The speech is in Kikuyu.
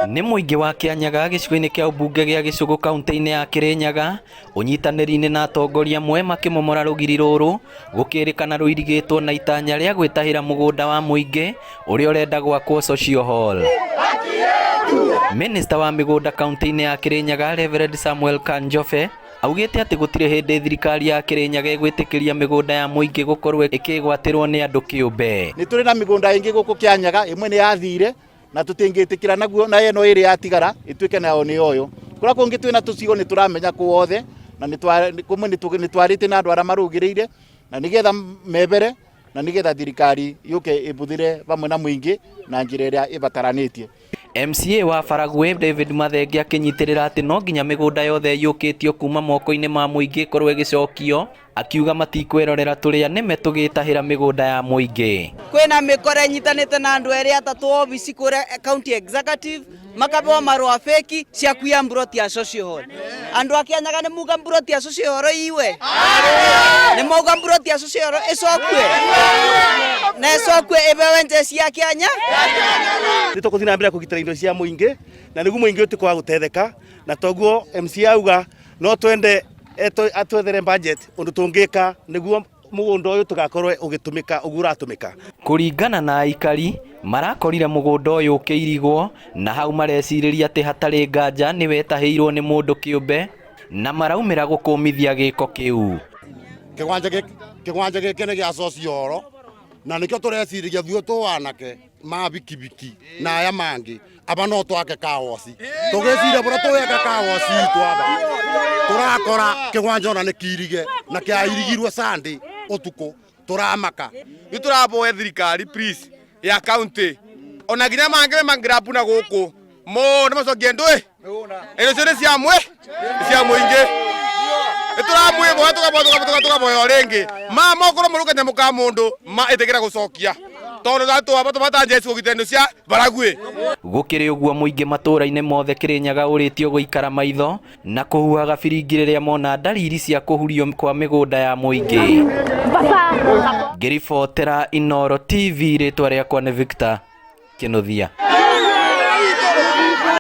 Nĩ mũingĩ wa Kĩanyaga gĩcigo-inĩ kĩa ũmbunge gĩa Gĩcũgũ kaunti-inĩ ya Kĩrĩnyaga ũnyitanĩri-inĩ na atongoria amwe makĩmomora rũgiri rũrũ gũkĩrĩkana rũirigĩtwo na itanya rĩa gwĩtahĩra mũgũnda wa mũingĩ ũrĩa ũrenda gwakwo social hall. Minista wa mĩgũnda kaunti-inĩ ya Kĩrĩnyaga Reverend Samuel Kanjobe augĩte atĩ gũtirĩ hĩndĩ thirikari ya Kĩrĩnyaga ĩgwĩtĩkĩria mĩgũnda ya mũingĩ gũkorwo ĩkĩgwatĩrwo nĩ andũ kĩũmbe. Nĩ tũrĩ na mĩgũnda ĩngĩ gũkũ Kĩanyaga, ĩmwe nĩ yathire na tũtingĩtĩkĩra naguo na ĩno ĩrĩ yatigara ĩtuĩke nayo nĩ yoyo. Kũrĩa kũngĩ twĩna tũcigo nĩ tũramenya kuothe na kũmwe nĩ twarĩtie na andũ arĩa marũgĩrĩire na nĩgetha mebere na nĩgetha thirikari yũke ĩbũthĩre vamwe na mũingĩ na njĩra ĩrĩa ĩbataranĩtie. MCA wa Baragwi David Mathenge akĩnyitĩrĩra atĩ no nginya mĩgũnda yothe ĩiyũkĩtio kuma moko-inĩ ma mũingĩ ĩkorwo ĩgĩcokio, akiuga matikwĩrorera tũrĩa nĩme tũgĩtahĩra mĩgũnda ya mũingĩ. Kwĩna mĩkora ĩnyitanĩte na andũ erĩ atatũ obici kũrĩa county executive makabewa marũa feki cia kuiya mburoti ya social hall. Andũ a Kĩanyaga nĩ muga mburoti ya social hall iwe? Nĩ mauga mburoti ya social hall ĩcokue? Na ĩcokue ĩbewe njeci ya Kĩanya? Nĩ tũkũthiĩ na mbere kũgitĩra indo cia mũingĩ na nĩguo mũingĩ ũtuĩke wa gũtetheka, na toguo MCA auga no twende atwethere budget ũndũ tũngĩka nĩguo mũgũnda ũyũ tũgakorwo ũgĩtũmĩka ũguo ũratũmĩka. Kũringana na aikari, marakorire mũgũnda ũyũ ũkĩirigwo na hau marecirĩria atĩ hatarĩ nganja nĩ wetahĩirwo nĩ mũndũ kĩũmbe na maraumĩra gũkũmithia gĩko kĩu. Kĩwanja gĩkĩ nĩ gĩa social na nĩkĩo tũrecirĩria ithuĩ tũ anake ma bikibiki na aya mangĩ aba no twake kawoci tũgĩciria bũrĩa tũgeka kawoci itũ aba tũrakora kĩwanja ona nĩ kirige na kĩairigirwo Sunday ũtukũ tũramaka. Nĩ tũraboya thirikari please ya county ona nginya mangĩ mangĩrabu na gũkũ mothe macokie ndũĩ indo icio nĩ cia mwĩ cia mũingĩ nĩ tũramwĩboya tũkaboya tũkaboya tũkaboya o rĩngĩ ma mokorwo mũrũ kanyamũ ka mũndũ ma ĩtĩkĩra gũcokia tondũ twaba tũbata njeci kũgitĩra indo cia Baragwi. Gũkĩrĩ ũguo mũingĩ matũũra-inĩ mothe Kĩrĩnyaga ũrĩtio gũikara maitho na kũhuhaga biringi rĩrĩa mona ndariri cia kũhurio kwa mĩgũnda ya mũingĩ. Ngĩribotera Inooro TV rĩtwa rĩakwa nĩ Victor Kĩnuthia.